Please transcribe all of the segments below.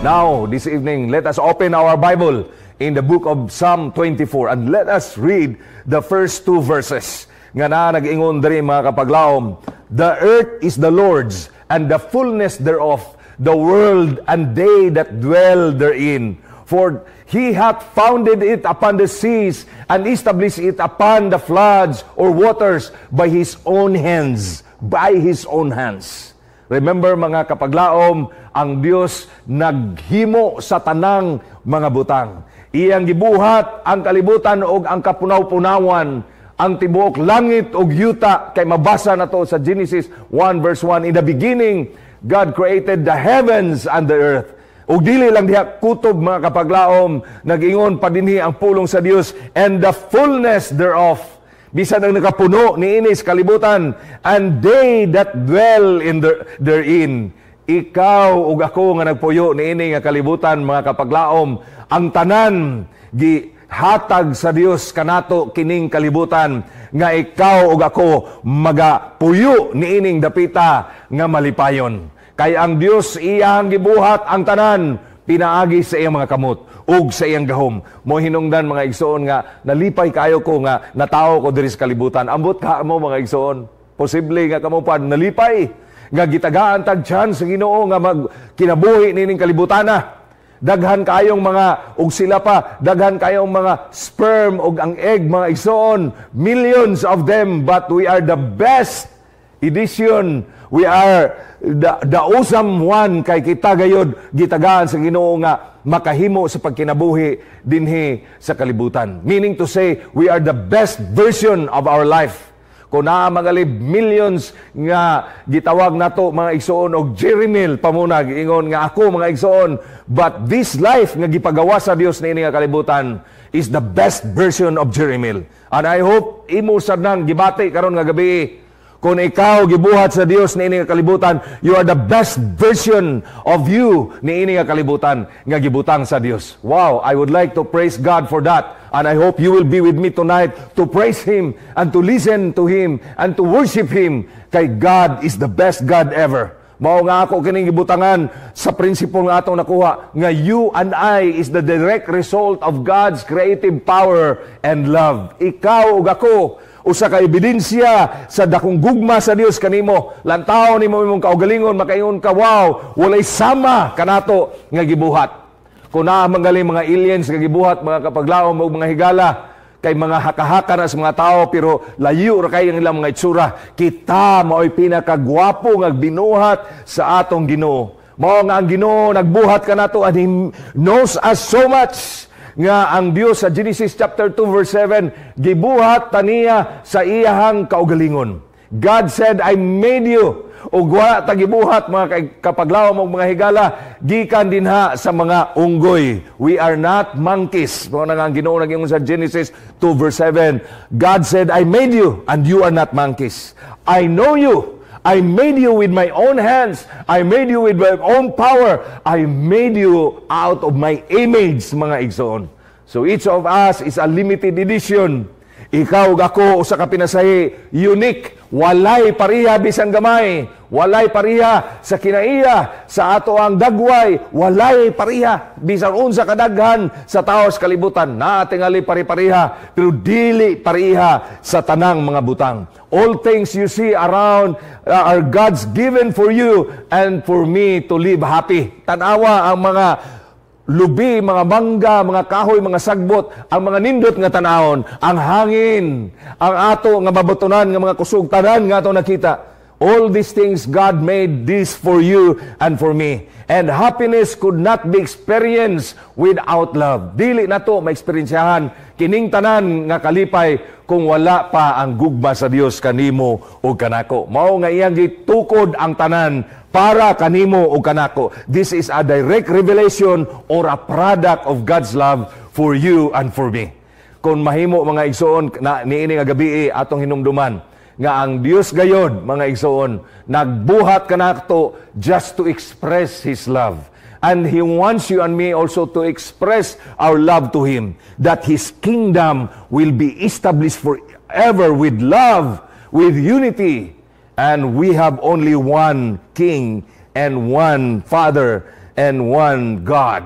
Now, this evening, let us open our Bible in the book of Psalm 24 and let us read the first two verses. Nga na nag-ingon diri, mga kapaglaom, "The earth is the Lord's and the fullness thereof, the world and they that dwell therein. For he hath founded it upon the seas and established it upon the floods or waters by his own hands." By his own hands. Remember, mga kapaglaom, ang Dios naghimo sa tanang mga butang. Iyang gibuhat ang kalibutan og ang kapunaw-punawan, ang tibuok langit ug yuta, kay mabasa nato sa Genesis 1 verse 1, "In the beginning God created the heavens and the earth." Ug dili lang diha kutob, mga kapaglaom, nag-ingon pa dinhi ang pulong sa Dios, "and the fullness thereof," bisan ang nakapuno niini sa kalibutan, "and they that dwell therein." Ikaw ug ako nga nagpuyo niini nga kalibutan, mga kapaglaom, ang tanan gihatag sa Dios kanato kining kalibutan nga ikaw ug ako magapuyo niining dapita nga malipayon. Kay ang Dios, iyang gibuhat ang tanan pinaagi sa iyang mga kamot ug sa iyang gahom. Mo hinungdan, mga igsoon, nga nalipay kayo ko nga natawo ko diri sa kalibutan. Ambot ka mo, mga igsoon. Posible nga kamo pa nalipay nga gitagaan tag chance sa Ginoo nga mag kinabuhi nining kalibutana. Daghan kayong mga ug sila pa, daghan kayong mga sperm ug ang egg, mga igsoon, millions of them, but we are the best edition. We are the awesome one kay kita gayod gitagaan sa Ginoo nga makahimo sa pagkinabuhi dinhi sa kalibutan. Meaning to say, we are the best version of our life. Kung naa magalib millions nga gitawag nato, mga igsoon, og Jeremil pamunag ingon nga ako, mga igsoon, but this life nga gipagawa sa Dios niini nga kalibutan is the best version of Jeremil. And I hope imo sad nang gibati karon nga gabi. Kung ikaw gibuhat sa Dios niini nga kalibutan, you are the best version of you niini nga kalibutan nga gibutang sa Dios. Wow, I would like to praise God for that. And I hope you will be with me tonight to praise Him and to listen to Him and to worship Him. Kay God is the best God ever. Mao nga ako kining gibutangan sa prinsipong nga atong nakuha nga you and I is the direct result of God's creative power and love. Ikaw ug ako usa ka ebidensya sa dakong gugma sa Dios kanimo. Lantaw nimo imong kaugalingon, makaingon ka, "Wow, walay sama kanato nga gibuhat." Kung naa man mga aliens nga gibuhat, mga kapaglaom ug mga higala, kay mga haka-haka na sa mga tao pero layo ra kay ang ilang mga itsura. Kita mao'y pinakagwapo nga binuhat sa atong Ginoo. Mao nga ang Ginoo nagbuhat kanato and He knows us so much nga ang Dios sa Genesis chapter 2 verse 7, gibuhat taniya sa iyahang kaugalingon. God said, "I made you." Ug wala ta gibuhat, mga kapaglaom og mga higala, gikan dinha sa mga unggoy. We are not monkeys. Mao na nga ang Ginoo nag-ingon sa Genesis 2 verse 7. God said, "I made you and you are not monkeys. I know you. I made you with my own hands. I made you with my own power. I made you out of my image," mga igsoon. So each of us is a limited edition. Ikaw ug ako usa ka pinasahi, unique, walay pareha bisan gamay, walay pareha sa kinaiya, sa ato ang dagway, walay pareha bisan unsa kadaghan sa tawo sa kalibutan, naa tingali pare-pareha pero dili pareha sa tanang mga butang. All things you see around are God's given for you and for me to live happy. Tanawa ang mga lubi, mga mangga, mga kahoy, mga sagbot, ang mga nindot nga tanawon, ang hangin, ang ato nga mabutunan nga mga kusog, tanan nga ato nakita. All these things, God made this for you and for me. And happiness could not be experienced without love. Dili nato maeksperiensyahan kining tanan nga kalipay kung wala pa ang gugma sa Dios kanimo o kanako. Mao nga iyang gitukod ang tanan para kanimo o kanako. This is a direct revelation or a product of God's love for you and for me. Kung mahimo, mga igsoon, na niini nga gabi atong hinumduman nga ang Dios gayod, mga igsoon, nagbuhat kanato just to express His love. And He wants you and me also to express our love to Him, that His kingdom will be established forever with love, with unity. And we have only one King and one Father. and one God.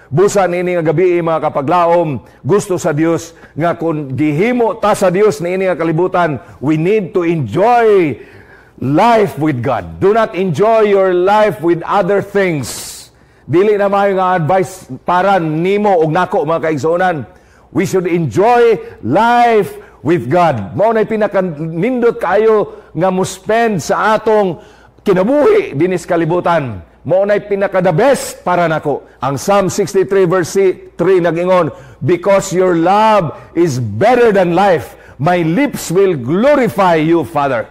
Busa niini nga gabi, mga kapaglaom, gusto sa Dios nga kung gihimo ta sa Dios niini nga kalibutan, we need to enjoy life with God. Do not enjoy your life with other things. Dili na maayo nga advice para nimo og nako, mga kaigsuonan. We should enjoy life with God. Mao na pinakanindot kaayo nga mo spend sa atong kinabuhi dinis kalibutan. Mao na pinaka the best para nako. Ang Psalm 63 verse 3 nagingon, "Because your love is better than life, my lips will glorify you, Father."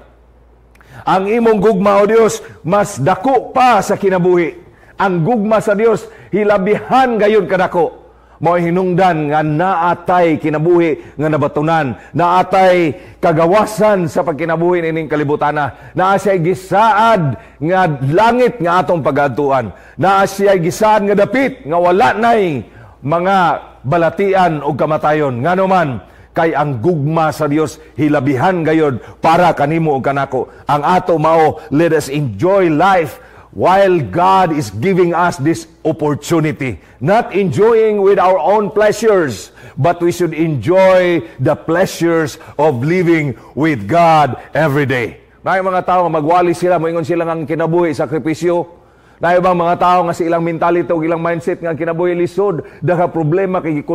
Ang imong gugma, O Dios, mas dako pa sa kinabuhi. Ang gugma sa Dios hilabihan gayud kadako. Mao hinungdan nga naatay kinabuhi nga nabatunan, naatay kagawasan sa pagkinabuhi nining kalibutana, naa siya'y gisaad nga langit nga atong pagadtuan, naa siya'y gisaad nga dapit nga wala nay mga balatian o kamatayon. Ngano man, kay ang gugma sa Dios hilabihan gayod para kanimo ug kanako. Ang ato mao, let us enjoy life while God is giving us this opportunity. Not enjoying with our own pleasures, but we should enjoy the pleasures of living with God every day. Naay mga tao nga magwali sila, moingon sila nga ang kinabuhi sakripisyo. Naay bang mga tao nga sa ilang mentality o ilang mindset nga ang kinabuhi lisod, dagha problema kay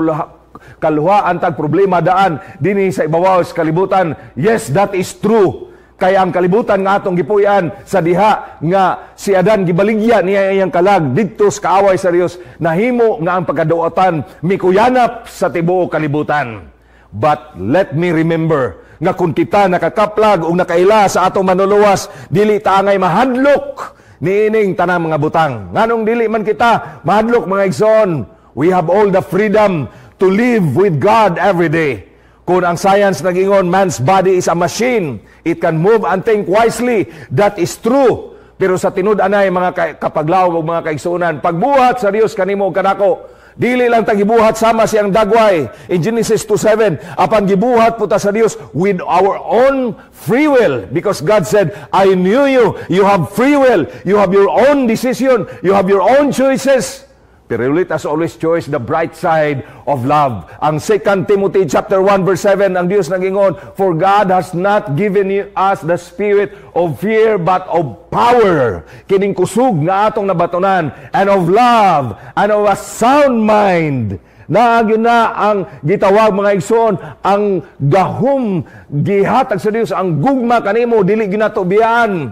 kaluhaan tag problema daan dinhi sa ibabaw sa kalibutan. Yes, that is true. Kaya ang kalibutan nga atong gipuy-an sa diha nga si Adan gibaligya niya iyang kalag didto sa kaaway sa Dios, nahimo nga ang pagkaduotan mikuyanap sa tibuok kalibutan. But let me remember nga kung kita nakakaplag o nakaila sa atong Manluluwas, dili ta angay mahadlok niining tanang mga butang. Nganong dili man kita mahadlok, mga igsoon? We have all the freedom to live with God every day. Kung ang science nagingon, man's body is a machine, it can move and think wisely, that is true. Pero sa tinud-anay, mga kapaglaom o mga kaigsuonan, pagbuhat sa Dios kanimo ug kanako, dili lang ta gibuhat sama siyang dagway in Genesis 2:7, apan gibuhat po ta sa Dios with our own free will, because God said, "I knew you." You have free will, you have your own decision, you have your own choices. Pero let us always choose the bright side of love. Ang 2 Timothy chapter 1 verse 7, ang Dios nagingon, "For God has not given us the spirit of fear but of power." Kining kusog nga atong nabatunan, and of love and of a sound mind. Naagyo na ang gitawag, mga igsoon, ang gahom gihatag sa Dios, ang gugma kanimo dili ginato biyaan.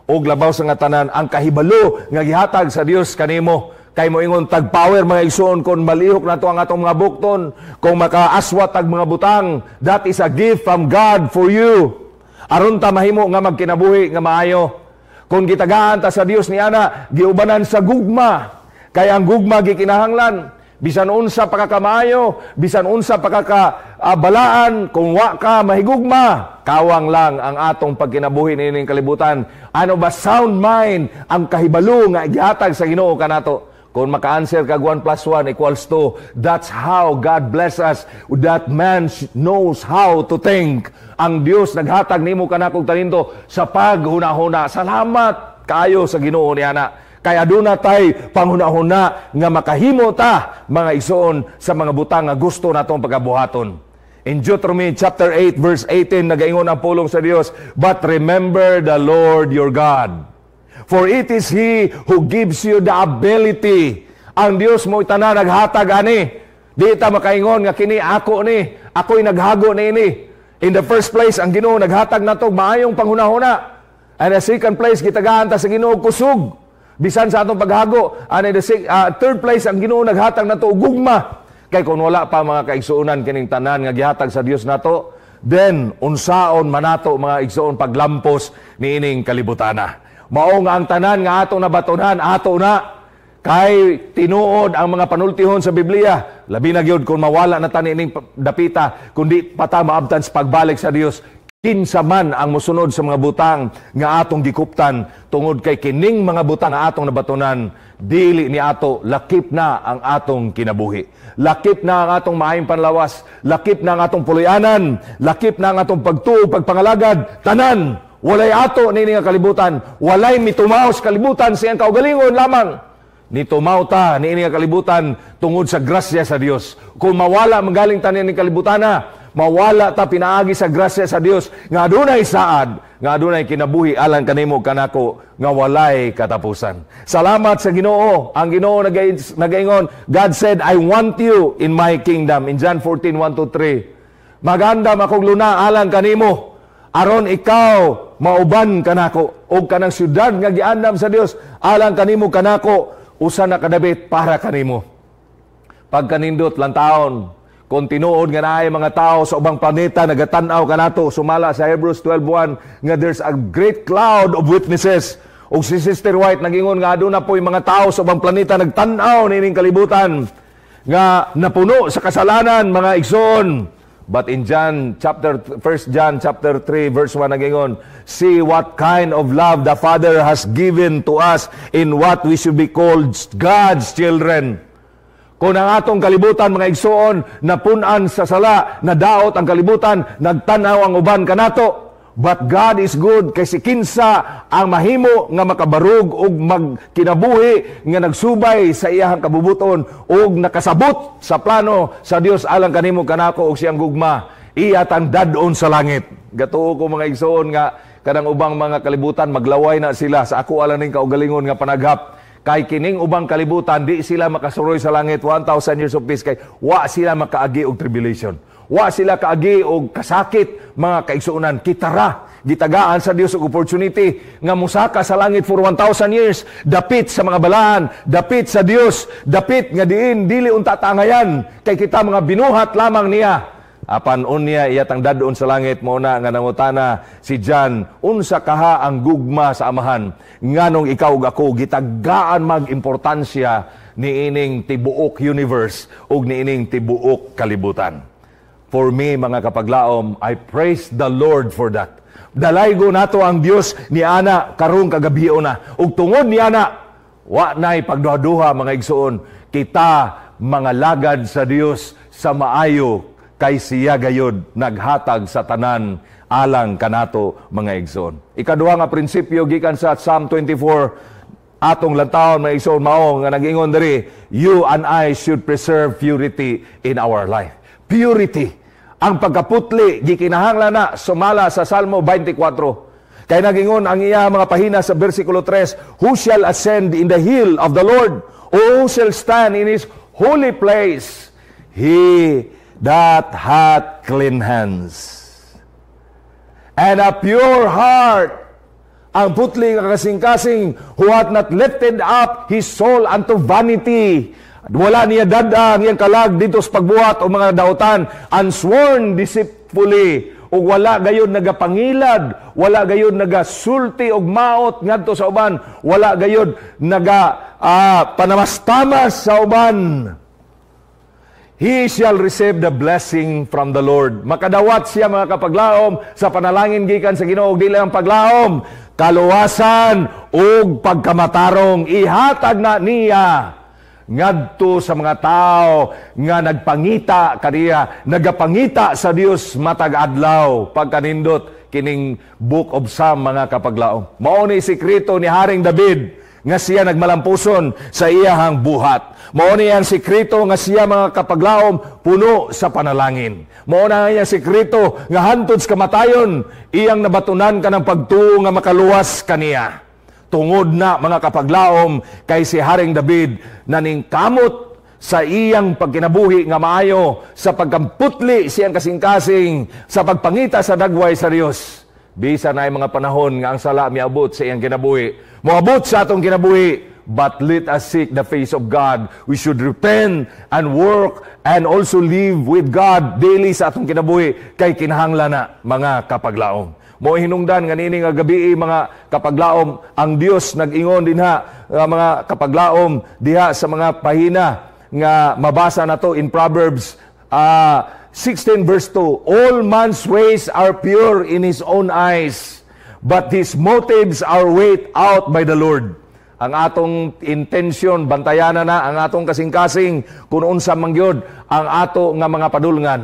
Og labaw sa nga tanan, ang kahibalo nga gihatag sa Dios kanimo. Kay moingon tag power, mga igsoon, kung malihok nato ang atong mga bukton, kung makaaswat tag mga butang, that is a gift from God for you. Aron ta mahimo nga magkinabuhi nga maayo. Kung gitagaan ta sa Dios ni ana, giubanan sa gugma. Kay ang gugma gikinahanglan. Bisan unsa pa ka kamaayo, bisan unsa pa ka balaan, kung wa ka mahigugma, kawang lang ang atong pagkinabuhi niining kalibutan. Ano ba sound mind ang kahibalo nga gihatag sa Ginoo kanato? Kung maka-answer kag 1 plus 1 equals 2, that's how God bless us. That man knows how to think. Ang Dios naghatag nimo kanakong talento sa paghuna-huna. Salamat kayo sa Ginoo niana. Kaya aduna tay panghuna-huna nga makahimo ta, mga igsoon, sa mga butang nga gusto natong pagabuhaton. In Deuteronomy chapter 8 verse 18, nagaingon ang pulong sa Dios, "But remember the Lord your God, for it is He who gives you the ability." Ang Dios mo tanan naghatag ani. Di ta makaingon nga kini ako ni, ako'y naghago ni ini. In the first place, ang Ginoo naghatag nato maayong panghunahuna. And the second place, gitagaan ta sa Ginoo kusog bisan sa atong paghago. And in the third place, ang Ginoo naghatag nato og gugma. Kay kung wala pa, mga kaigsuonan, kining tanan nga gihatag sa Dios nato, then unsaon manato, mga igsuon, paglampos niining kalibutana? Mao nga ang tanan nga atong nabatunan, ato na. Kay tinuod ang mga panultihon sa Biblia, labi na gyud kung mawala na ta niining dapita, kundi pa ta maabtan sa pagbalik sa Dios, kinsa man ang mosunod sa mga butang nga atong gikuptan, tungod kay kining mga butang nga atong nabatunan dili ni ato, lakip na ang atong kinabuhi, lakip na ang atong maayong panlawas, lakip na ang atong puloy-anan, lakip na ang atong pagtuo, pagpangalagad, tanan walay ato niini nga kalibutan. Walay mitumaos kalibutan sa iyang kaugalingon lamang. Nitumaw ta niini nga kalibutan tungod sa grasya sa Dios. Kung mawala magaling ta niini kalibutana, mawala ta pinaagi sa grasya sa Dios nga adunay saad, nga adunay kinabuhi alang kanimo kanako nga walay katapusan. Salamat sa Ginoo. Ang Ginoo nagaingon, God said, "I want you in my kingdom." In John 14:1 to 3. Mag-andam akong luna alang kanimo aron ikaw mauban kanako, og kanang syudad nga giandam sa Dios alang kanimo kanako, usa na kadabit para kanimo. Pagkanindot lang taon, kung tinuod nga naay mga tao sa ubang planeta nagatan-aw kanato sumala sa Hebrews 12:1 nga there's a great cloud of witnesses. Ug si Sister White nagingon nga aduna po'y mga tao sa ubang planeta nagtan-aw niining kalibutan nga napuno sa kasalanan, mga igsoon. But in John chapter 1 John chapter 3 verse 1 nagingon, "See what kind of love the Father has given to us, in what we should be called God's children." Kung ang atong kalibutan, mga igsoon, napun-an sa sala, nadaot ang kalibutan, nagtanaw ang uban kanato. But God is good kay si kinsa ang mahimo nga makabarug og magkinabuhi nga nagsubay sa iyahang kabubuton og nakasabot sa plano sa Dios alang kanimo kanako og siyang gugma, iya tang dad-on sa langit. Gatuo ko, mga igsoon, nga kanang ubang mga kalibutan maglaway na sila sa ako alang ning kaugalingon nga panaghap, kay kining ubang kalibutan di sila makasuroy sa langit 1,000 years of peace kay wa sila makaagi og tribulation. Wa sila kaagi og kasakit, mga kaigsuonan. Kita ra gitagaan sa Dios og opportunity nga musaka sa langit for 1,000 years, dapit sa mga balaan, dapit sa Dios, dapit nga diin dili unta tangayan kay kita mga binuhat lamang niya. Apan unya iya tang dad-on sa langit. Mo na nga nangutana si John, unsa kaha ang gugma sa Amahan, nganong ikaw ug ako gitagaan mag importansya niining tibuok universe ug niining tibuok kalibutan? For me, mga kapaglaom, I praise the Lord for that. Dalaygo nato ang Dios ni ana karong kagabiona. Ug tungod ni ana, wa nay pagduha-duha, mga igsoon, kita mga lagad sa Dios sa maayo kay siya gayod naghatag sa tanan alang kanato, mga igsoon. Ikaduha nga prinsipyo gikan sa Psalm 24 atong lantawon, mga igsoon, mao nga nagingon diri, you and I should preserve purity in our life. Purity. Ang pagkaputli gikinahanglan na sumala sa Salmo 24. Kay nagingon ang iya mga pahina sa versikulo 3, "Who shall ascend in the hill of the Lord? O who shall stand in his holy place? He that hath clean hands and a pure heart." Ang putli nga kasing-kasing, "who hath not lifted up his soul unto vanity." Wala niya dad-a ang iyang kalag didto sa pagbuhat o mga dautan, "and sworn deceitfully." Ug wala gayud nagapangilad, wala gayud nagasulti og maot ngadto sa uban, wala gayud naga panamastamas sa uban. "He shall receive the blessing from the Lord." Makadawat siya, mga kapaglaom, sa panalangin gikan sa Ginoo, dili ang paglaom, kaluwasan ug pagkamatarong ihatag na niya ngadto sa mga tao nga nagpangita kaniya, nagapangita sa Dios matag adlaw. Pagkanindot kining Book of Psalm, mga kapaglaom. Mao ni sikreto ni Haring David nga siya nagmalampuson sa iyahang buhat. Mao ni ang sikreto nga siya, mga kapaglaom, puno sa panalangin. Mao na ang sikreto nga hantod sa kamatayon iyang nabatunan kanang pagtuo nga makaluwas kaniya. Tungod na, mga kapaglaom, kay si Haring David naningkamot sa iyang pagkinabuhi nga maayo, sa pagkamputli siyang kasing-kasing, sa pagpangita sa dagway sa Dios. Bisa na mga panahon nga ang sala miabot sa iyang kinabuhi. Moabot sa atong kinabuhi, but let us seek the face of God. We should repent and work and also live with God daily sa atong kinabuhi kay kinahanglan na, mga kapaglaom. Mo hinungdan nga niini nga gabi, mga kapaglaom, ang Dios nag-ingon dinha, mga kapaglaom, diha sa mga pahina nga mabasa nato in Proverbs 16 verse 2, "All man's ways are pure in his own eyes, but his motives are weighed out by the Lord." Ang atong intention bantayanan na ang atong kasing-kasing kung unsa man gyud ang ato nga mga padulngan.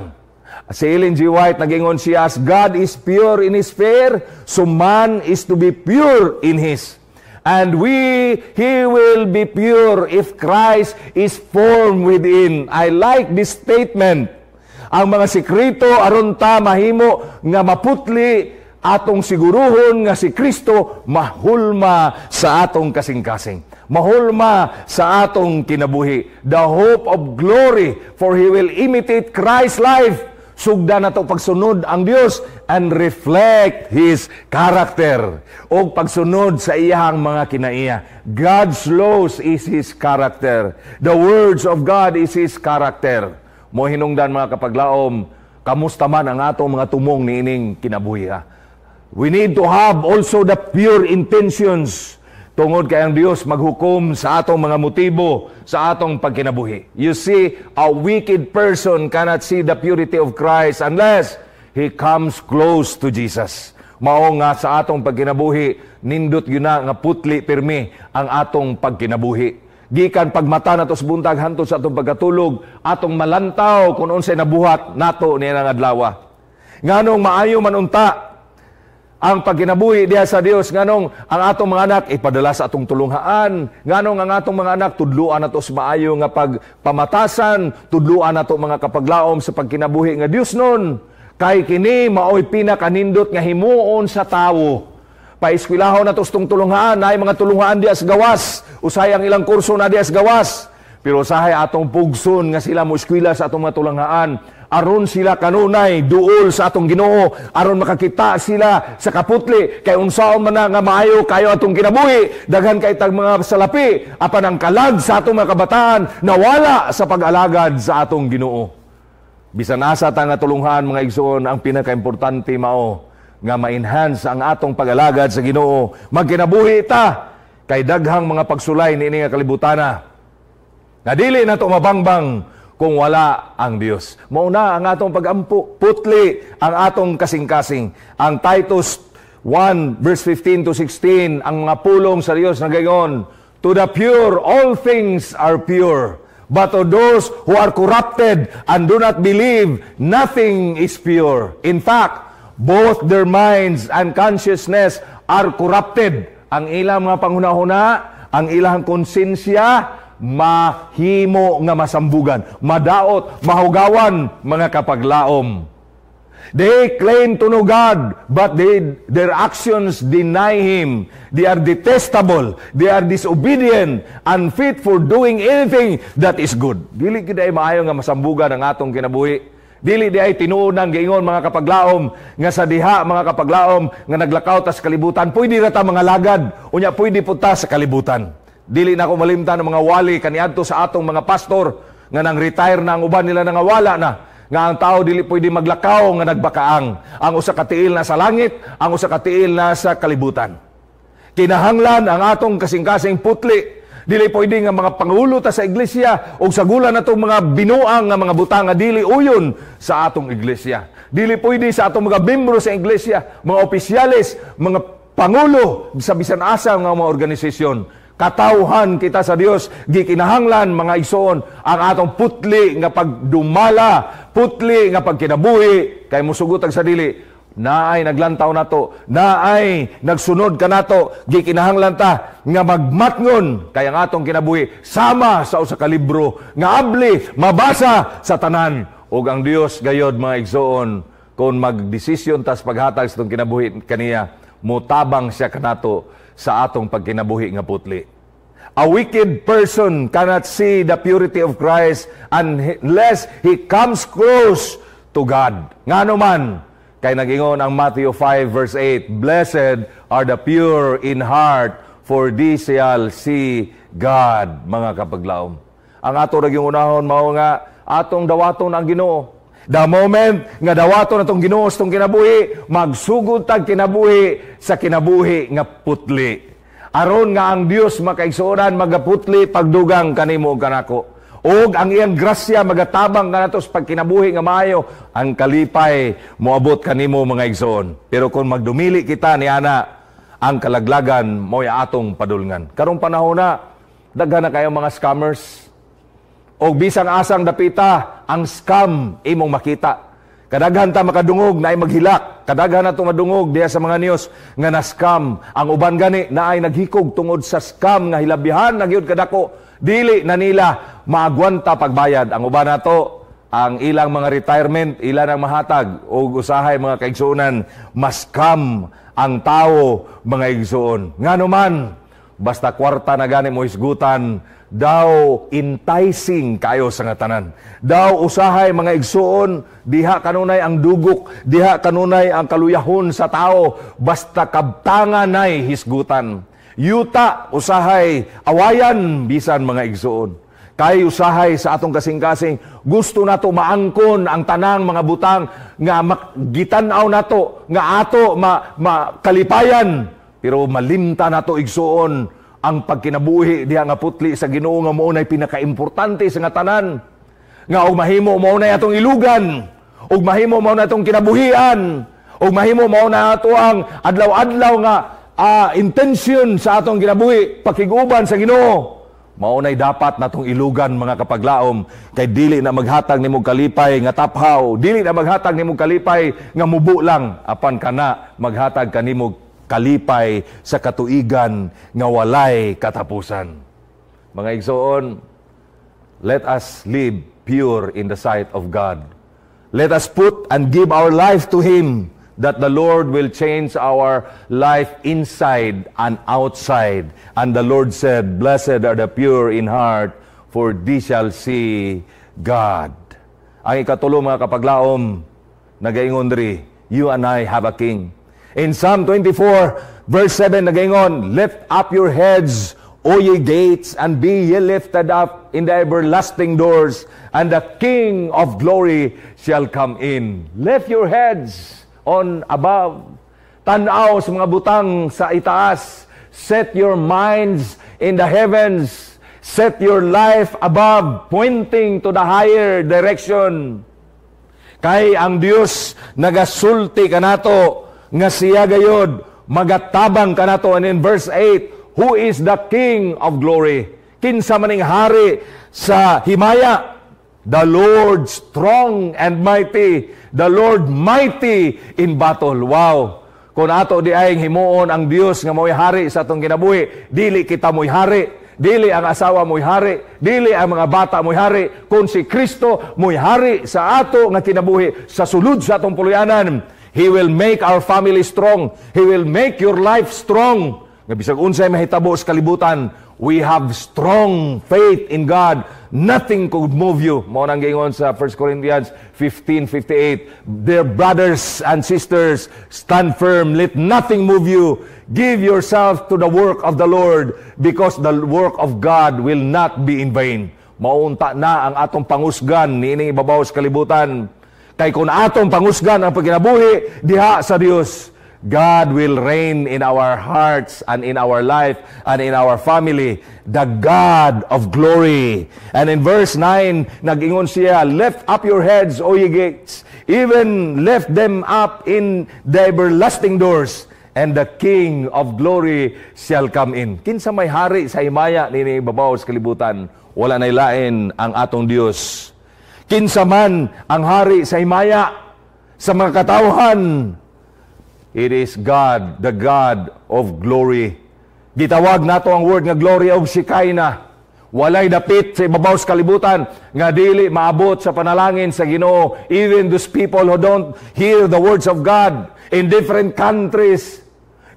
Si Ellen G. White nagingon siya, "As God is pure in His sphere, so man is to be pure in his. And he will be pure if Christ is formed within. I like this statement. Ang mga sikreto aron ta mahimo nga maputli, atong siguruhon nga si Kristo mahulma sa atong kasing-kasing. Mahulma sa atong kinabuhi. The hope of glory, for he will imitate Christ's life. Sugda nato pagsunod ang Dios and reflect His character. O pagsunod sa iyang mga kinaiya. God's laws is His character. The words of God is His character. Mo hinungdan, mga kapaglaom, kamusta man ang atong mga tumong niining kinabuhi, ha? We need to have also the pure intentions tungod kay ang Dios maghukom sa atong mga motibo sa atong pagkinabuhi. You see, a wicked person cannot see the purity of Christ unless he comes close to Jesus. Mao nga sa atong pagkinabuhi, nindot gyud na nga putli pirmi ang atong pagkinabuhi. Gikan pagmata nato sa buntag hantod sa atong pagkatulog, atong malantaw kung unsay nabuhat nato niya nga adlaw. Nganong maayo man unta ang pagkinabuhi diha sa Dios, nganong ang atong mga anak ipadala sa atong tulunghaan, nganong ang atong mga anak tudluan nato sa maayo nga pagpamatasan, tudluan nato, mga kapaglaom, sa pagkinabuhi nga Dios nun, kay kini maoy pinakanindot nga himuon sa tawo. Paeskwelahon nato sa tulunghaan, naay mga tulunghaan diha sa gawas, usahay ang ilang kurso na diha sa gawas, pero usahay atong pugson nga sila mo eskwela sa atong mga tulunghaan aron sila kanunay duol sa atong Ginoo, aron makakita sila sa kaputli. Kay unsaon man na nga maayo kayo atong kinabuhi, daghan kay tag mga salapi, apan ang kalag sa atong mga kabataan nawala sa pag-alagad sa atong Ginoo. Bisan asa ta nga tulunghaan, mga igsoon, ang pinakaimportante mao nga ma-enhance ang atong pag-alagad sa Ginoo. Magkinabuhi ta kay daghang mga pagsulay niini nga kalibutana nga dili nato mabangbang kung wala ang Dios. Mao na ang atong pagampo, putli ang atong kasing-kasing. Ang Titus 1 verse 15 to 16, ang mga pulong sa Dios nagaingon, "To the pure, all things are pure. But to those who are corrupted and do not believe, nothing is pure. In fact, both their minds and consciousness are corrupted." Ang ilang mga panghunahuna, ang ilang konsensya, mahimo nga masambugan, madaot, mahugawan, mga kapaglaom. "They claim to know God, but their actions deny Him. They are detestable. They are disobedient, unfit for doing anything that is good." Dili gyud ay maayo nga masambugan ang atong kinabuhi. Dili di ay tinuod nang giingon, mga kapaglaom, nga sa diha, mga kapaglaom, nga naglakaw ta sa kalibutan, pwede ra ta mga lagad, unya pwede pud ta sa kalibutan. Dili na ako malimtan ng mga wali kaniadto sa atong mga pastor nga nang retire na ang uban nila, nangawala na nga ang tao dili pwede maglakaw nga nagbakaang. Ang usa ka tiil na sa langit, ang usa ka tiil na sa kalibutan. Kinahanglan ang atong kasing-kasing putli. Dili pwede nga mga pangulo ta sa iglesia ug sagulan natong mga binuang nga mga butang nga dili uyon sa atong iglesia. Dili pwede sa atong mga membro sa iglesia, mga opisyales, mga pangulo sa bisan asa nga mga organisasyon. Katawhan kita sa Dios, gikinahanglan, mga igsoon, ang atong putli nga pagdumala, putli nga pagkinabuhi, kay musugot ang sa dili, naay naglantaw nato, naay nagsunod kanato. Gikinahanglan ta nga magmatngon kay ang atong kinabuhi sama sa usa ka libro nga abli mabasa sa tanan. Ug ang Dios gayod, mga igsoon, kung magdesisyon tas paghatag sa atong kinabuhi kaniya, mutabang siya kanato sa atong pagkinabuhi nga putli. A wicked person cannot see the purity of Christ unless he comes close to God. Ngano man, kay nagingon ang Matthew 5 verse 8, "Blessed are the pure in heart, for they shall see God," mga kapaglaom. Ang ato ra gyung unahon mao nga atong dawaton ang Ginoo. The moment nga dawaton atong Ginoo sa atong kinabuhi, magsugod tag kinabuhi sa kinabuhi nga putli. Aron nga ang Dios, makaigsuonan, magaputli pagdugang kanimo ug kanako. Og ang iyang grasya magatabang kanato sa pagkinabuhi nga maayo, ang kalipay moabot kanimo, mga igsoon. Pero kung magdumili kita ni ana, ang kalaglagan mo'y atong padulngan. Karong panahon na, daghan na kayo mga scammers. Og bisang asang dapita, ang scam imong makita. Kadaghan ta makadungog naay maghilak. Kadaghan nato madungog diha sa mga news nga na-scam. Ang uban gani naay naghikog tungod sa scam nga hilabihan na gyud kadako. Dili na nila maagwanta pagbayad. Ang uban nato, ang ilang mga retirement ila nang mahatag og usahay, mga kaigsuonan, ma-scam ang tao, mga igsuon. Ngano man, basta kwarta na gani mo hisgutan, daw enticing kayo sa nga tanan. Daw usahay, mga igsuon, diha kanunay ang dugok, diha kanunay ang kaluyahon sa tao, basta kabtangan nay hisgutan. Yuta usahay awayan bisan, mga igsuon. Kay usahay sa atong kasing-kasing, gusto nato maangkon ang tanang mga butang nga gitan-aw nato nga ato ma, makalipayan. Pero malimta nato, igsuon, ang pagkinabuhi diha nga putli sa Ginoo nga mao nay pinakaimportante sa nga tanan. Nga og mahimo mao nay atong ilugan, ug mahimo mao na atong kinabuhian, ug mahimo mao na ato ang adlaw-adlaw nga intention sa atong kinabuhi, pakiguban sa Ginoo. Mao nay dapat natong ilugan, mga kapaglaom, kay dili na maghatag nimo kalipay nga taphaw, dili na maghatag nimo kalipay nga mubo lang, apan kana maghatag kanimo kalipay sa katuigan nga walay katapusan. Mga igsoon, let us live pure in the sight of God. Let us put and give our life to Him, that the Lord will change our life inside and outside. And the Lord said, "Blessed are the pure in heart, for they shall see God." Ang ikatulo, mga kapaglaom, nagaingon diri, you and I have a king. In Psalm 24, verse 7, nagaingon, "Lift up your heads, O ye gates, and be ye lifted up in the everlasting doors, and the King of glory shall come in." Lift your heads on above. Tanaw sa mga butang sa itaas. Set your minds in the heavens. Set your life above, pointing to the higher direction. Kay ang Dios nagasulti kanato nga siya gayod magatabang kanato. And in verse 8, who is the King of glory? Kinsa maning hari sa himaya? The Lord strong and mighty, the Lord mighty in battle. Wow! Kung ato diay himuon ang Dios nga mo'y hari sa atong kinabuhi, dili kita mo'y hari, dili ang asawa mo'y hari, dili ang mga bata mo'y hari, kung si Kristo mo'y hari sa ato nga kinabuhi, sa sulod sa atong puluyanan, He will make our family strong. He will make your life strong. Nga bisag unsay mahitabo sa kalibutan, we have strong faith in God. Nothing could move you. Mao nang giingon sa 1 Corinthians 15:58, "Dear brothers and sisters, stand firm. Let nothing move you. Give yourself to the work of the Lord, because the work of God will not be in vain." Maunta na ang atong pangusgan niining ibabaw sa kalibutan. Kay kung atong pangusgan ang pagkinabuhi diha sa Dios, God will reign in our hearts and in our life and in our family, the God of glory. And in verse 9, nag-ingon siya, "Lift up your heads, O ye gates, even lift them up in the everlasting doors, and the King of glory shall come in." Kinsa may hari sa himaya nini ibabaw sa kalibutan? Wala nay lain ang atong Dios. Kinsa man ang hari sa himaya sa mga katawhan? It is God, the God of glory. Gitawag nato ang word nga glory of Shekinah. Walay dapit sa ibabaw sa kalibutan nga dili maabot sa panalangin sa Ginoo. Even those people who don't hear the words of God in different countries,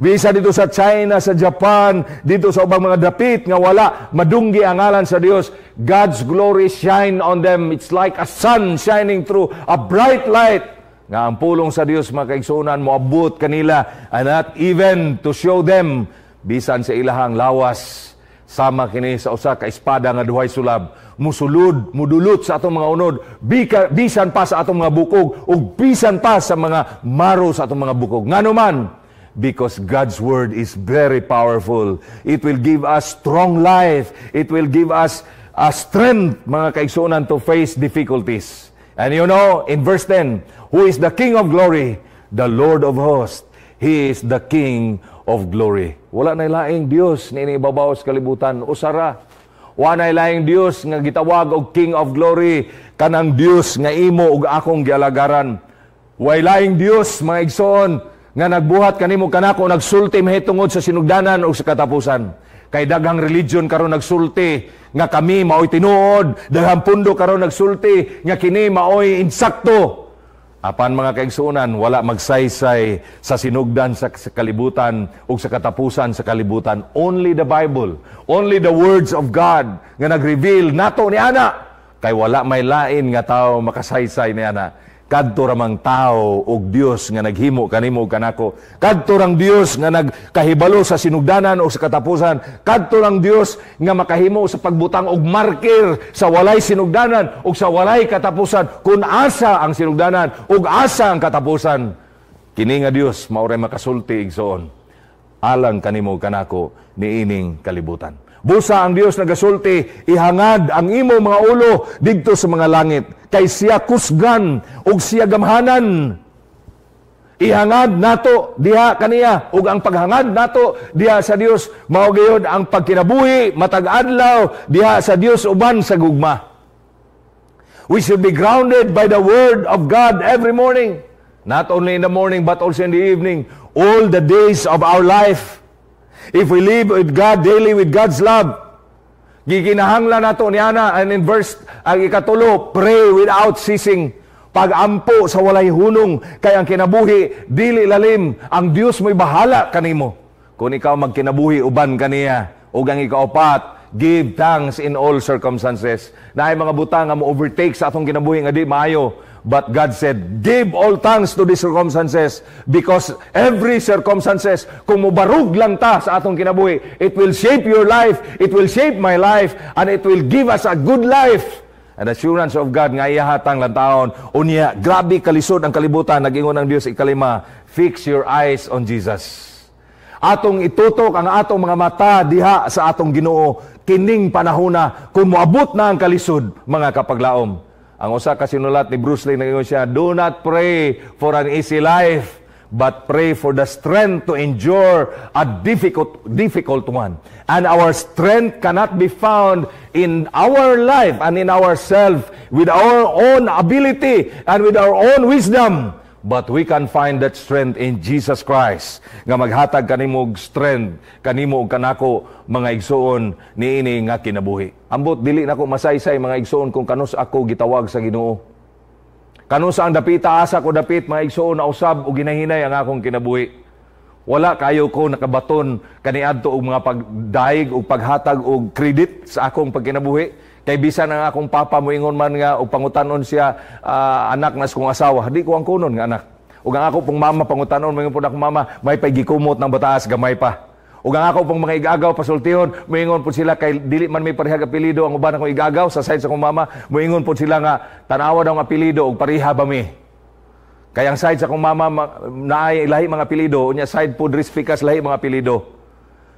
bisa dito sa China, sa Japan, dito sa ubang mga dapit nga wala madunggi ang ngalan sa Dios, God's glory shine on them. It's like a sun shining through a bright light nga ang pulong sa Dios, mga kaigsuonan, moabot kanila, and not even to show them bisan sa ilahang lawas, sama kini sa usa ka espada nga duhay sulab, musulod, mudulot sa atong mga unod, bisan pa sa atong mga bukog ug bisan pa sa mga maro sa atong mga bukog. Ngano man? Because God's word is very powerful. It will give us strong life. It will give us a strength, mga kaigsuonan, to face difficulties. And in verse 10, who is the King of glory? The Lord of hosts. He is the King of glory. Wala na laing Dios niini ibabaw sa kalibutan, usara. Wala na laing Dios nga gitawag og King of glory kanang Dios nga imo ug akong gialagaran. Way laing Dios, mga igsoon, nga nagbuhat kanimo kanako, nagsulti mahitungod sa sinugdanan o sa katapusan. Kay daghang religion karon nagsulti nga kami maoy tinuod, daghang pundo karon nagsulti nga kini maoy insakto. Apan, mga kaigsuonan, wala magsaysay sa sinugdan sa kalibutan ug sa katapusan sa kalibutan. Only the Bible, only the words of God nga nag-reveal nato ni ana. Kay wala may lain nga tao makasaysay ni ana. Kadto ramang tao og Dios nga naghimo kanimo ug kanako. Kadto rang Dios nga nagkahibalo sa sinugdanan o sa katapusan. Kadto rang Dios nga makahimo sa pagbutang og marker sa walay sinugdanan ug sa walay katapusan, kung asa ang sinugdanan ug asa ang katapusan. Kini nga Dios mao ray makasulti, igsoon, alang kanimo kanako niining kalibutan. Busa ang Dios nagasulti, ihangad ang imo mga ulo didto sa mga langit, kay siya kusgan ug siya gamhanan. Ihangad nato diha kaniya, ug ang paghangad nato diha sa Dios mao gayud ang pagkinabuhi matag adlaw diha sa Dios uban sa gugma. We should be grounded by the word of God every morning. Not only in the morning but also in the evening, all the days of our life. If we live with God daily, with God's love, gikinahanglan nato niana. And in verse ang ikatulo, pray without ceasing. Pagampo sa walay hunong, kay ang kinabuhi dili lalim, ang Dios mo'y bahala kanimo kung ikaw magkinabuhi uban kaniya. Ug ang ikaapat, give thanks in all circumstances. Naay mga butang nga mo overtake sa atong kinabuhi nga di maayo. But God said, give all thanks to the circumstances, because every circumstances, kung mubarog lang ta sa atong kinabuhi, it will shape your life, it will shape my life, and it will give us a good life. And assurance of God nga iyahatang lantaon. Unya, grabe kalisod ang kalibutan, nag-ingon ang Diyos, ikalima, fix your eyes on Jesus. Atong itutok ang atong mga mata diha sa atong Ginoo kining panahona kung moabot na ang kalisod, mga kapaglaom. Ang usa ka sinulat ni Bruce Lee, nag-ingon siya, "Do not pray for an easy life, but pray for the strength to endure a difficult one." And our strength cannot be found in our life and in ourself, with our own ability and with our own wisdom. But we can find that strength in Jesus Christ nga maghatag kanimo og strength, kanimo ug kanako, mga igsuon, niini nga kinabuhi. Ambot dili nako masaysay, mga igsuon, kung kanus ako gitawag sa Ginoo. Kanus ang dapita asa ko dapit, mga igsuon, na usab og ginahinay ang akong kinabuhi. Wala kayo ko nakabaton kaniadto og mga pagdaig og paghatag og credit sa akong pagkinabuhi. Kay bisan ang akong papa moingon man nga og pangutanon siya, anak na sa kong asawa, di ko ang kunon nga anak. Ug ang ako pong mama pangutanon, moingon pud akong mama, may pay gikumot ng bataas, gamay pa. Ug ang ako pong mga igagaw pasultihon, moingon pud sila, kay dili man may parehag apelyido ang uban akong igagaw sa side sa akong mama, moingon pud sila nga tanawa daw ang apelyido og pareha ba mi. Kay ang side sa akong mama naay lahi mga apelyido, unya side pud Risficas lahi mga apelyido.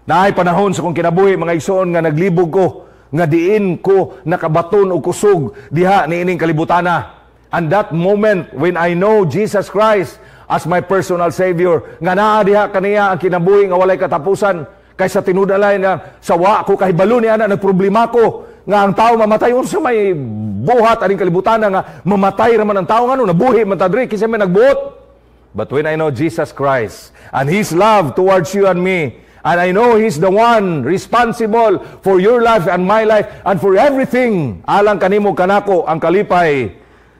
Naay panahon sa akong kinabuhi, mga igsoon, nga naglibog ko nga diin ko nakabaton og kusog diha niining kalibutana. And that moment when I know Jesus Christ as my personal Savior, nga naa diha kaniya ang kinabuhi nga walay katapusan, kay sa tinud-alay nga sa wa ko kahibalo ni ana, nagproblema ko nga ang tao mamatay, unsa may buhat aning kalibutan nga mamatay raman ang tao, ngano nabuhi man ta diri, kinsa may nagbuot? But when I know Jesus Christ and His love towards you and me, and I know He's the one responsible for your life and my life and for everything, alang kanimo kanako ang kalipay,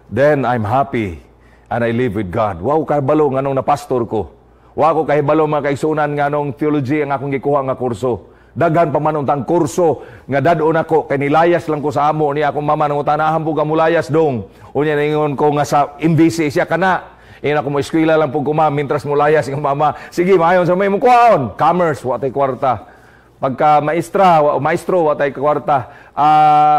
then I'm happy and I live with God. Wa ko kahibalo nganong napastor ko. Wa ko kahibalo, mga kaigsunan, nganong theology ang akong gikuha nga kurso. Daghan pa man untang kurso nga dad-on ako kay nilayas lang ko sa amo ni akong mama, nangutana, "Hambog ka mulayas, dong?" Unya ningon ko nga sa MBC. Siya kana. Ina ko mo eskwela lang pud ko, ma'am, mintras mo layas ng mama. "Sige, maayon sa may mong kuhaon." Commerce, wa tay kwarta. Pagka maestra, maestro, wa tay kwarta.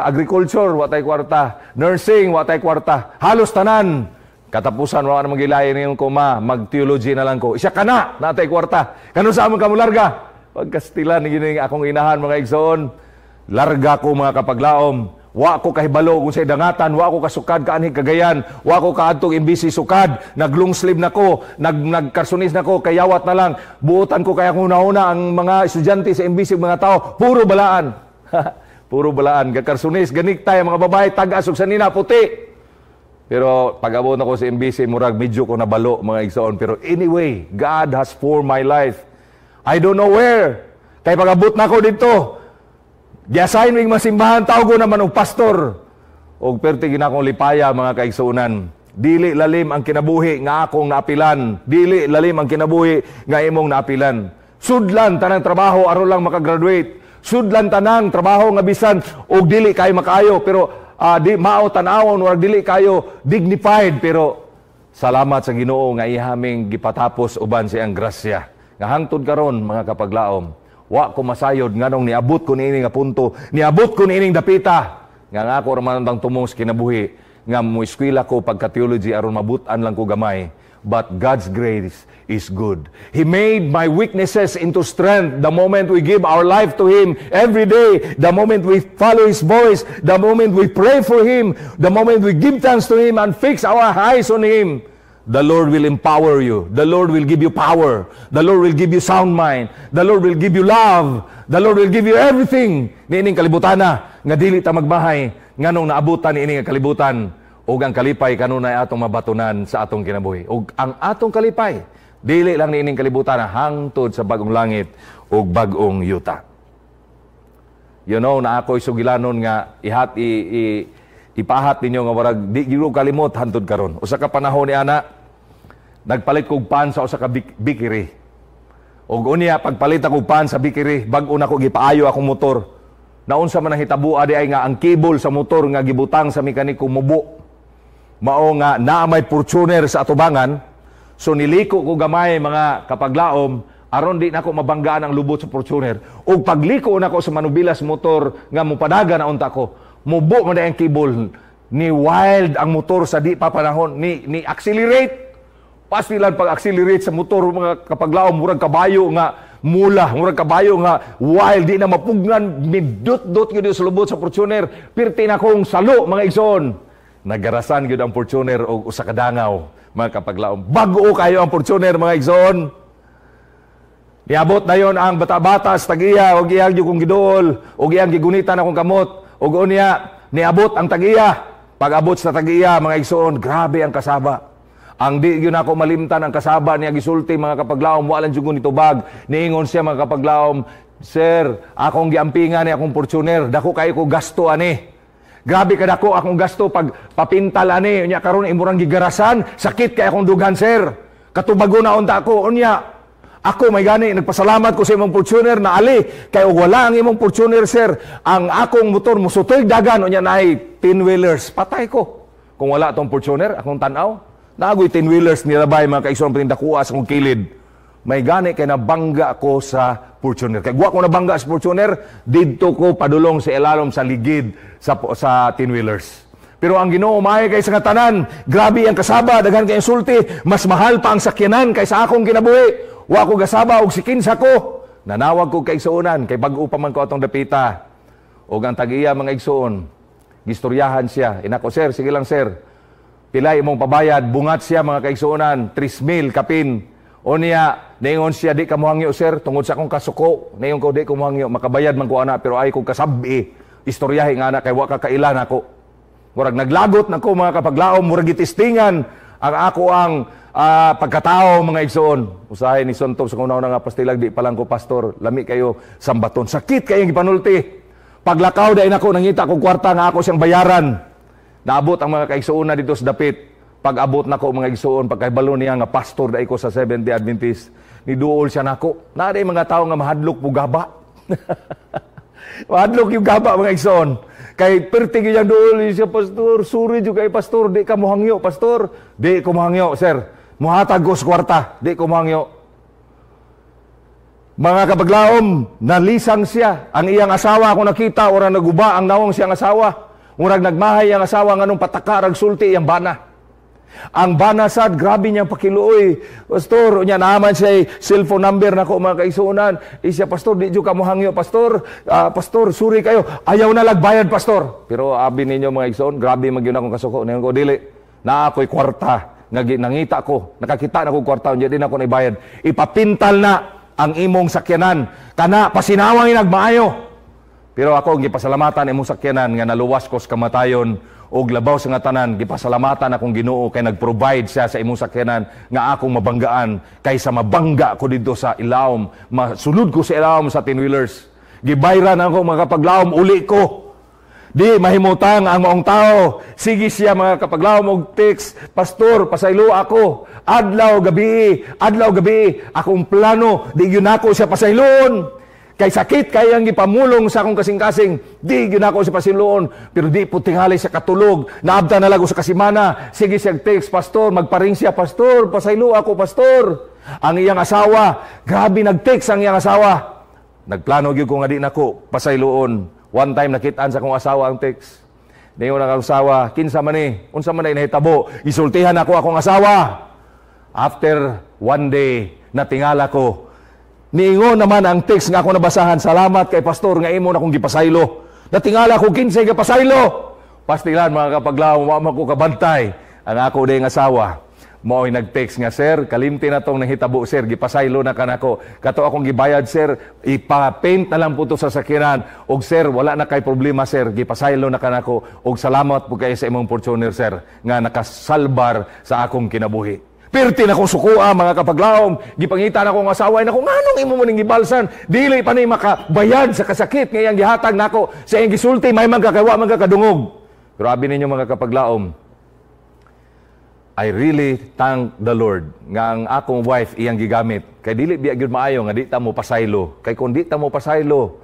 Agriculture, wa tay kwarta. Nursing, wa tay kwarta. Halos tanan. Katapusan, wa naman gilayon ningon ko, "Ma, mag-theology na lang ko." Isa ka na, natay kwarta. Kano sa among kamularga? Pagkastila ni gining akong inahan, mga igsoon. Larga ko, mga kapaglaom. Wa ko kahibalo kung say dangatan, wa ko kasukad kaanhi Cagayan, wa ko kaadtong MBC sukad, nag-long sleeve na ko, nagkarsunis na ko, kayawat na lang. Buotan ko kaya kung una ang mga estudyante sa MBC, mga tao, puro balaan. Puro balaan, gakarsunis, ganik tayo mga babae, tag-as og sanina puti. Pero pag-abot nako sa MBC, murag medyo ko nabalo, mga igsoon. Pero anyway, God has formed my life. I don't know where. Kay pag-abot nako didto, gi-assign mig masimbahan, tawag ko naman og pastor. Og perti gina akong lipaya, mga kaigsuonan. Dili lalim ang kinabuhi nga akong naapilan. Dili lalim ang kinabuhi nga imong naapilan. Sudlan tanang trabaho aron lang makagraduate. Sudlan tanang trabaho nga bisan og dili kayo makayo, pero di mao tan-awon or dili kayo dignified, pero salamat sa Ginoo nga ihaming gipatapos uban siyang grasya. Nga hangtod karon, mga kapaglaom, wa ko masayod nganong niabot ko niini nga punto, niabot ko niining dapita nga nga ako ra man ang tumong sa kinabuhi nga mo eskwela ko pagka theology aron mabut-an lang ko gamay. But God's grace is good. He made my weaknesses into strength the moment we give our life to Him every day, the moment we follow His voice, the moment we pray for Him, the moment we give thanks to Him and fix our eyes on Him. The Lord will empower you. The Lord will give you power. The Lord will give you sound mind. The Lord will give you love. The Lord will give you everything niining kalibutana nga dili ta magmahay nganong naabutan niini nga kalibutan, ug ang kalipay kanunay atong mabatunan sa atong kinabuhi. Ug ang atong kalipay dili lang niining kalibutan, hangtod sa bagong langit ug bagong yuta. Na ako'y sugilanon nga ihat i ipahat ninyo nga warag di gyud kalimot hantod karon. Usa ka panahon ni ana, nagpalit kog pan sa usa ka bakery. Ug unya pagpalit ako pan sa bakery, bag-o na ko gipaayo akong motor. Naunsa man ang hitabo adi ay nga ang cable sa motor nga gibutang sa mekaniko mubo. Mao nga naa may Fortuner sa atubangan, so niliko ko gamay, mga kapaglaom, aron di nako mabanggaan ang lubot sa Fortuner. Ug pagliko nako sa manubilas motor nga mopadagan na unta ko, mubo man ang cable, ni wild ang motor sa di pa panahon, ni accelerate. Pastilan pag-accelerate sa motor, mga kapaglaom, murag kabayo nga mula, murag kabayo nga wild, di na mapugnan, midut-dut gyud sa lubot sa Fortuner. Pirti na kong salo, mga igsoon. Nagarasan gyud ang Fortuner og usa ka dangaw, mga kapaglaom. Bag-o kayo ang Fortuner, mga igsoon. Niabot na yon ang bata-bata sa tagiya og iyang gyud kong giduol og iyang gigunitan akong kamot, ug unya niabot ang tagiya. Pag-abot sa tagiya, mga igsoon, grabe ang kasaba. Ang di gyud nako malimtan ang kasaba niya gisulti, mga kapaglaom, wala jud ko nitubag. Niingon siya, mga kapaglaom, "Sir, akong giampingan ni akong Fortuner, dako kayo ko gasto ani. Grabe ka dako akong gasto pag papintal ani, unya karon imurang gigarasan, sakit kay akong dughan, sir. Katubago na unta ako, unya ako may gani nagpasalamat ko sa imong Fortuner na ali kay og wala ang imong Fortuner, sir, ang akong motor musutoy dagan, unya naay 10 wheelers, patay ko. Kung wala tong Fortuner, akong tan-aw, naagoy 10 wheelers nilabay, mga kaigsoon, dakuha sa akong kilid. May gani kay nabangga ko sa Fortuner. Kay wa ko nabangga sa Fortuner, didto ko padulong sa ilalom sa ligid sa 10 wheelers. Pero ang Ginoo maayo kay sa tanan, grabe ang kasaba, daghan kay insulti, mas mahal pa ang sakyanan kaysa akong kinabuhi. Wa ko gasaba og sikinsa ko. Nanawag ko kay igsuonan kay bag-o pa man ko atong dapita. Og ang tag-iya, mga igsuon, gistoryahan siya. Inako, "Sir, sige lang, sir. Pilay imong pabayad?" Bungat siya, mga kaigsuonan, 3,000 kapin. O niya, ningon siya, "Di ka mohangyo, sir, tungod sa akong kasuko." Ningon ko, "Di ko mohangyo, makabayad man ko ana, pero ay kong kasabi. Istoryahe nga na, kay wa ka kailan ako." Murag naglagot na ko, mga kapaglaom, murag gitistingan ang ako ang pagkatao, mga igsoon. Usahay ni Sonto sa kunaw na nga pastilag, di pa lang ko pastor, lami kayo sambaton. Sakit kayong gipanulti. Paglakaw dahil ako, nangita ko kwarta nga ako siyang bayaran. Naabot ang mga kaigsoon na dito sa dapit. Pag-abot nako, mga igsoon, pagkahibalo niya nga pastor dai ko sa Seventh-day Adventist, niduol siya nako. Naa mga tao nga mahadlok po gaba. Mahadlok yung gaba, mga igsoon. Kay perti gyud duol siya, "Pastor, sorry jud kay pastor, di ka mohangyo, pastor." "Di ko mohangyo, sir. Muhatag ko sa kwarta, di ko mohangyo." Mga kapaglaom, nalisang siya. Ang iyang asawa ako nakita, ora naguba ang nawong siyang asawa. Murag nagmahay ang asawa nganong pataka rag sulti iyang bana. Ang bana sad, grabe niyang pakiluoy. "Pastor," unya naman siya cellphone number nako, mga kaigsuonan. Isya, "Pastor, di jud ka mohangyo, pastor. Pastor, sorry kayo. Ayaw na lagbayad, pastor." Pero abi ninyo, mga igsoon, grabe man gyud akong kasuko. Ningon ko, "Dili. Na ako'y kwarta. Nangita ko. Nakakita na ko kwarta, unya di na ako naibayad. Ipapintal na ang imong sakyanan. Kana pasinawang nagmaayo." Pero ako gipasalamatan imong sakyanan nga naluwas ko sa kamatayon. Og labaw sa nga tanan, gipasalamatan akong Ginoo kay nag-provide siya sa imong sakyanan nga akong mabanggaan kaysa mabangga ko didto sa ilawom, masulod ko sa ilawom sa 10 wheelers. Gibayran ako, mga kapaglaom, uli ko. Di mahimutang ang maong tao. Sige siya, mga kapaglaom, og text, "Pastor, pasaylo ako." Adlaw gabi, adlaw gabi, akong plano, di gyud nako siya pasayloon. Kay sakit kay ang gipamulong sa akong kasing-kasing, di gyud nako siya pasayloon. Pero di po tingali siya katulog. Naabta na lang sa kasimana. Sige siya text, "Pastor," magparing siya, "Pastor, pasaylo ako, Pastor." Ang iyang asawa, grabe nag-text ang iyang asawa. Nagplano gyud ko nga di nako pasayloon. One time nakitaan sa akong asawa ang text. Niingon ang asawa, "Kinsa man ni? Unsa man ay nahitabo?" Isultihan ako akong asawa. After one day, natingala ko. Niingon naman ang text nga ako nabasahan, "Salamat kay Pastor nga imo na akong gipasaylo." Natingala ko kinsay gipasaylo. Pastilan, mga kapaglaom, wa man ko kabantay. Ang ako ding asawa mao'y nag-text nga, "Sir, kalimti na tong nahitabo, sir, gipasaylo na kanako. Kato akong gibayad, sir, ipa-paint na lang po to sa sakyanan. Og sir, wala na kay problema, sir, gipasaylo na kanako. Og salamat po kay sa imong Fortuner, sir, nga nakasalbar sa akong kinabuhi." Pirti na kong sukua, mga kapaglaom. Gipangita na akong asawa nako, "Nganong imo mo ning gibalsan? Dili pa ni makabayad sa kasakit nga iyang gihatag nako." Sa iyang gisulti, may man kakawa man kakadungog. Pero abi ninyo, mga kapaglaom, I really thank the Lord nga ang akong wife iyang gigamit. Kay dili biya gyud maayo nga di ta mo pasaylo. Kay kung di ta mo pasaylo,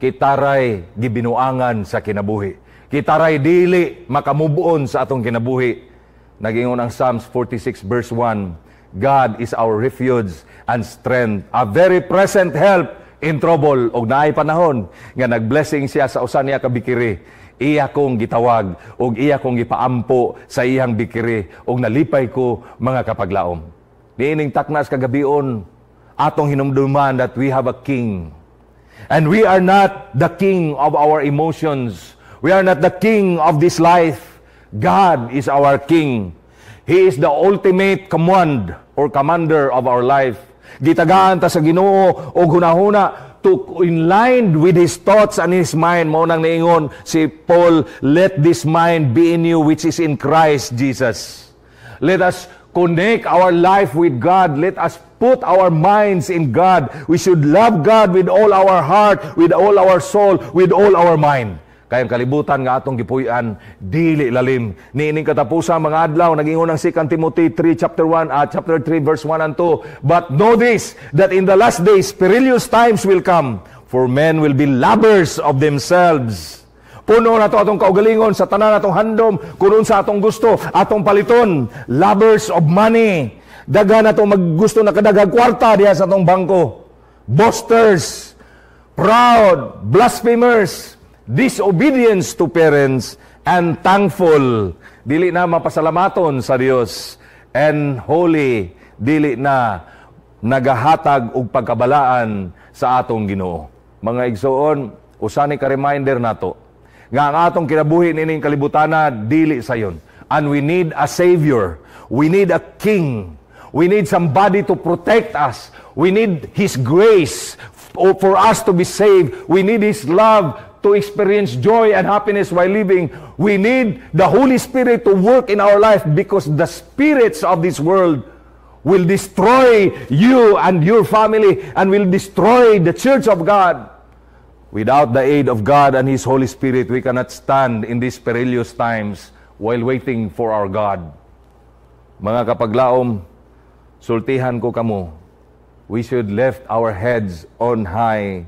kitaray gibinuangan sa kinabuhi. Kitaray dili maka-move on sa atong kinabuhi. Nagingon ang Psalms 46 verse 1, "God is our refuge and strength, a very present help in trouble." Og naay panahon nga nagblessing siya sa usa niya ka bakery. Iya kong gitawag og iya kong gipaampo sa iyang bakery og nalipay ko, mga kapaglaom. Niining taknas kagabion, atong hinumduman that we have a king. And we are not the king of our emotions. We are not the king of this life. God is our king. He is the ultimate command or commander of our life. Gitagaan ta sa Ginoo og hunahuna to in line with His thoughts and His mind. Mao nang niingon si Paul, "Let this mind be in you which is in Christ Jesus." Let us connect our life with God. Let us put our minds in God. We should love God with all our heart, with all our soul, with all our mind. Kay ang kalibutan nga atong gipuy-an, dili lalim. Niining katapusan mga adlaw, nagingon ang 2 Timothy 3 chapter 1, chapter 3 verse 1 and 2. "But know this, that in the last days perilous times will come, for men will be lovers of themselves." Puno na to atong kaugalingon sa tanan atong handom, kung sa atong gusto, atong paliton, lovers of money. Daghan na to maggusto na kadaghag kwarta diha sa atong bangko. Boasters, proud, blasphemers, disobedience to parents, unthankful. Dili na mapasalamaton sa Dios. Unholy, dili na nagahatag og pagkabalaan sa atong Ginoo. Mga igsoon, usa ni ka reminder nato nga ang atong kinabuhi nining kalibutana dili sayon. And we need a savior. We need a king. We need somebody to protect us. We need His grace for us to be saved. We need His love to experience joy and happiness while living. We need the Holy Spirit to work in our life because the spirits of this world will destroy you and your family and will destroy the church of God. Without the aid of God and His Holy Spirit, we cannot stand in these perilous times while waiting for our God. Mga kapaglaom, sultihan ko kamo, we should lift our heads on high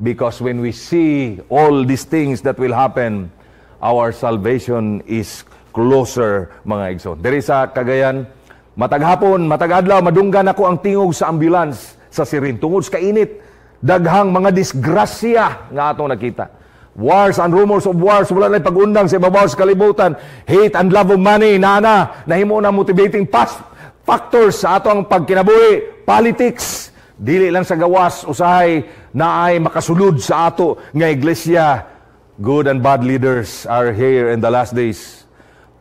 because when we see all these things that will happen, our salvation is closer, mga igsoon. Diri sa Cagayan, matag hapon, matag adlaw, madunggan ako ang tingog sa ambulance sa siren. Tungod sa kainit, daghang mga disgrasya nga atong nakita. Wars and rumors of wars, wala na pag-undang sa ibabaw sa kalibutan. Hate and love of money, nana, nahimo na motivating past factors sa atong pagkinabuhi. Politics, dili lang sa gawas, usahay naay makasulod sa ato nga iglesia. Good and bad leaders are here in the last days.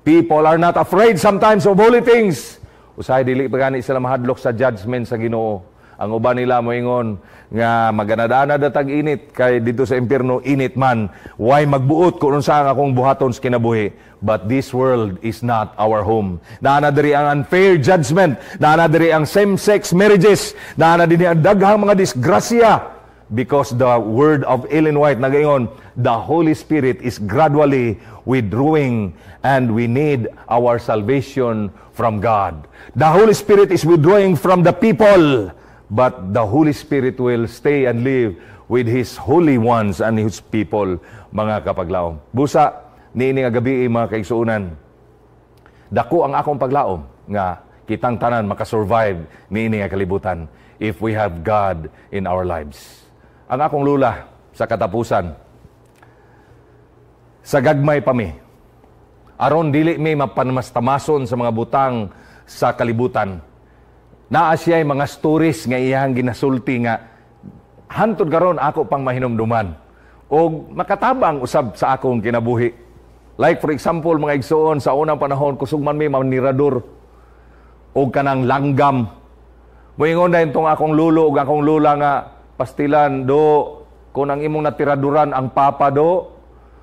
People are not afraid sometimes of holy things. Usahay dili pa gani sila mahadlok sa judgment sa Ginoo. Ang uban nila moingon nga maganadana datag init kay dito sa impierno init man. Why magbuot kung unsa ang akong buhaton sa kinabuhi? But this world is not our home. Naa na diri ang unfair judgment, naa na diri ang same-sex marriages, naa na dinhi ang daghang mga disgrasya because the word of Ellen White nagaingon, the Holy Spirit is gradually withdrawing and we need our salvation from God. The Holy Spirit is withdrawing from the people, but the Holy Spirit will stay and live with His holy ones and His people, mga kapaglaom. Busa, niini nga gabi, mga kaigsuonan, dako ang akong paglaom nga kitang tanan makasurvive niini nga kalibutan if we have God in our lives. Ang akong lula sa katapusan, sa gagmay pa mi, aron dili mi mapanamastamason sa mga butang sa kalibutan, naa siya'y mga stories nga iyang ginasulti nga hantod karon ako pang mahinumduman og makatabang usab sa akong kinabuhi. Like for example, mga igsoon, sa unang panahon kusog man mi manirador og kanang langgam. Moingon na itong akong lulo ug akong lula nga, "Pastilan do, kung ang imong natiraduran ang papa do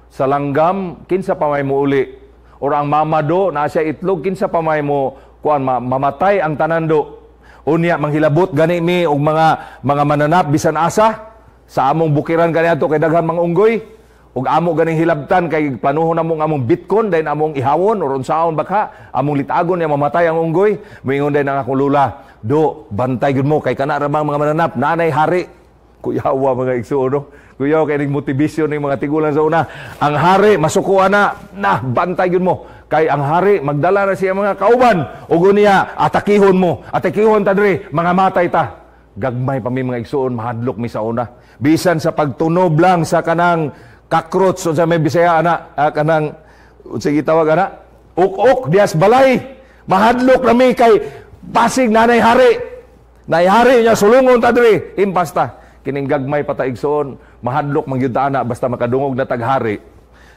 sa langgam, kinsa pa may muuli? Or ang mama do, naa siya itlog, kinsa pa may mo kuan? Mamatay ang tanan do." Unya manghilabot gani mi og mga mananap bisan asa sa among bukiran kaniadto kay daghan mga unggoy ug amo ganing hilabtan kay planuhon namong among bitkon, dayon among ihawon or unsaon baka among litagon niya, mamatay ang unggoy. Moingon dayon ang akong lula, "Do, bantay gud mo kay kana ra bang mga mananap, nanay hari." Kuyawa, mga igsuon, no? Kuyawa kay ning motivation ning mga tigulang sa una. "Ang hari masukuan na na, bantay gyud mo kay ang hari magdala na siya mga kauban ug unya atakihon mo, atakihon ta diri, mga matay ta." Gagmay pa mi, mga igsuon, mahadlok mi sa una. Bisan sa pagtunob lang sa kanang cockroach, unsa may Bisaya ana, kanang unsa gitawag ana, uk-uk dias balay, mahadlok na mi kay basig nanay hari. Nay hari niya sulungon ta diri, impasta. Kining gagmay pa ta, igsoon, mahadlok man gyud ta ana basta makadungog na taghari.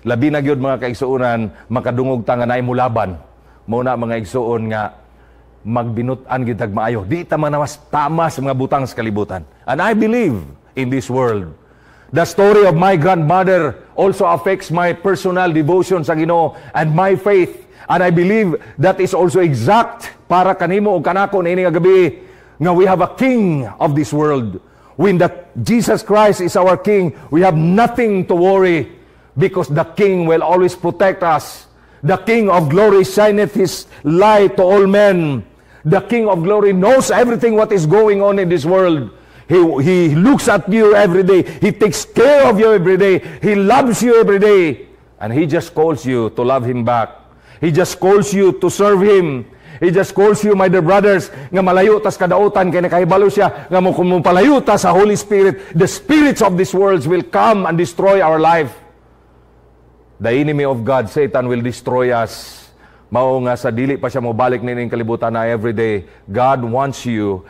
Labi na gyud, mga kaigsuonan, makadungog ta nga naay mulaban. Mao na, mga igsoon, nga magbinut-an gyud tag maayo. Di ta manawas tama sa mga butang sa kalibutan. And I believe in this world. The story of my grandmother also affects my personal devotion sa Ginoo and my faith. And I believe that is also exact para kanimo ug kanako niini nga gabi nga we have a king of this world. When the Jesus Christ is our king, we have nothing to worry because the king will always protect us. The King of Glory shineth his light to all men. The King of Glory knows everything what is going on in this world. He looks at you every day. He takes care of you every day. He loves you every day. And He just calls you to love Him back. He just calls you to serve Him. He just calls you, my dear brothers, nga malayo tas kadautan kay nakahibalo siya nga mo kung palayo ta sa Holy Spirit, the spirits of this world will come and destroy our life. The enemy of God, Satan, will destroy us. Mao nga sa dili pa siya mobalik nining kalibutan na every day, God wants you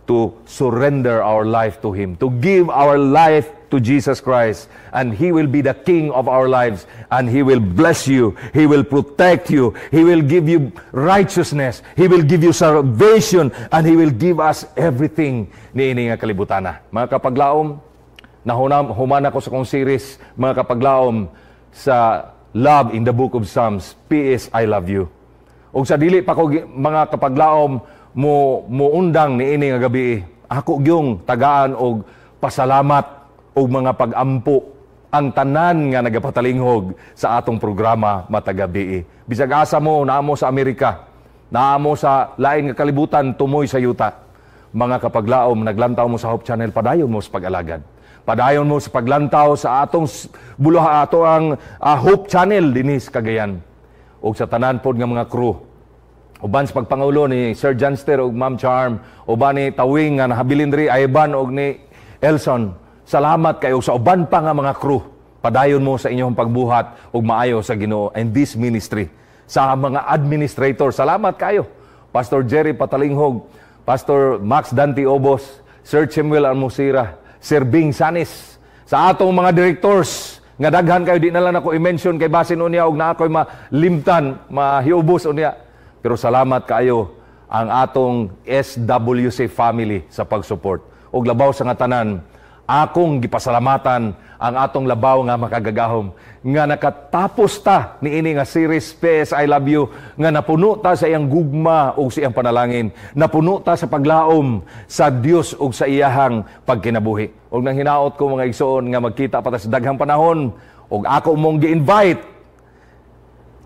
to surrender our life to Him, to give our life to Jesus Christ, and He will be the King of our lives, and He will bless you, He will protect you, He will give you righteousness, He will give you salvation, and He will give us everything niini nga kalibutana. Mga kapaglaom, nahunam, human ako sa kong series, mga kapaglaom, sa Love in the Book of Psalms, P.S. I Love You. Og sa dili pa ko mga kapaglaom mo muundang niini nga gabi, ako gyung tagaan og pasalamat og mga pag-ampo ang tanan nga nagapatalinghog sa atong programa matag gabi. Bisag asa mo, naa mo sa Amerika, naa mo sa lain nga kalibutan, tumoy sa yuta. Mga kapaglaom, naglantaw mo sa Hope Channel, padayon mo sa pag-alagad. Padayon mo sa paglantaw sa atong buluha ato ang Hope Channel dinhi sa Cagayan. Ug sa tanan pod nga mga crew, uban sa pagpangulo ni Sir Janster ug Ma'am Charm, uban ni Tawing nga nahabilin diri, Ivan ug ni Elson. Salamat kayo sa uban pa nga mga crew. Padayon mo sa inyong pagbuhat ug maayo sa Ginoo and this ministry. Sa mga administrator, salamat kayo. Pastor Jerry Patalinghog, Pastor Max Dante Obos, Sir Chimuel Almusira, Sir Bing Sanis, sa atong mga directors, nga daghan kayo, di na lang ako i-mention kay basin unya og naa ko'y malimtan, mahiubos unya. Pero salamat kayo. Ang atong SWC family sa pag-support. Ug labaw sa nga tanan, akong gipasalamatan ang atong labaw nga makagagahom nga nakatapos ta niini nga series PS I Love You, nga napuno ta sa iyang gugma ug sa iyang panalangin, napuno ta sa paglaom sa Dios ug sa iyahang pagkinabuhi. Ug nang hinaot ko, mga igsoon, nga magkita pa ta sa daghang panahon ug ako mong gi-invite.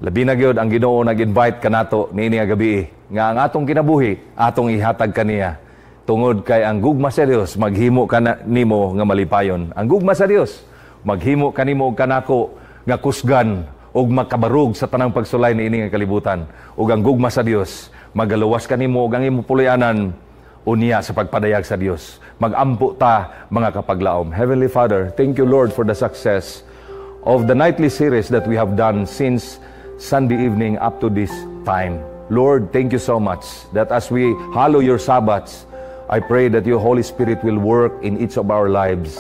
Labi na gyud ang Ginoo nag-invite kanato niini nga gabi nga ang atong kinabuhi atong ihatag kaniya tungod kay ang gugma sa Dios maghimo kana nimo nga malipayon. Ang gugma sa Dios maghimo kanimo og kanako nga kusgan ug makabarog sa tanang pagsulay niini nga kalibutan. Ug ang gugma sa Dios magaluwas kanimo ug ang imong puloy-anan unya sa pagpadayag sa Dios. Magampo ta, mga kapaglaom. Heavenly Father, thank you, Lord, for the success of the nightly series that we have done since Sunday evening up to this time. Lord, thank you so much that as we hallow your Sabbaths, I pray that your Holy Spirit will work in each of our lives.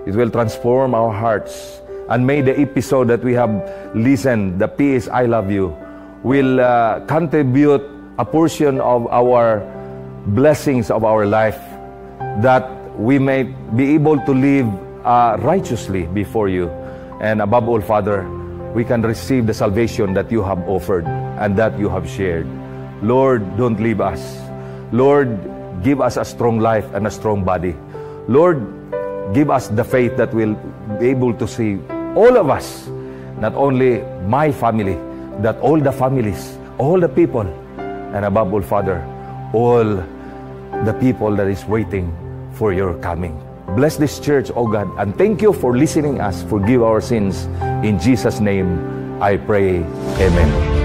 It will transform our hearts. And may the episode that we have listened, the PS I Love You, will contribute a portion of our blessings of our life that we may be able to live righteously before you. And above all, Father, we can receive the salvation that you have offered and that you have shared. Lord, don't leave us. Lord, give us a strong life and a strong body. Lord, give us the faith that will be able to see all of us, not only my family, that all the families, all the people, and above all, Father, all the people that is waiting for your coming. Bless this church, O God, and thank you for listening us. Forgive our sins. In Jesus' name, I pray. Amen.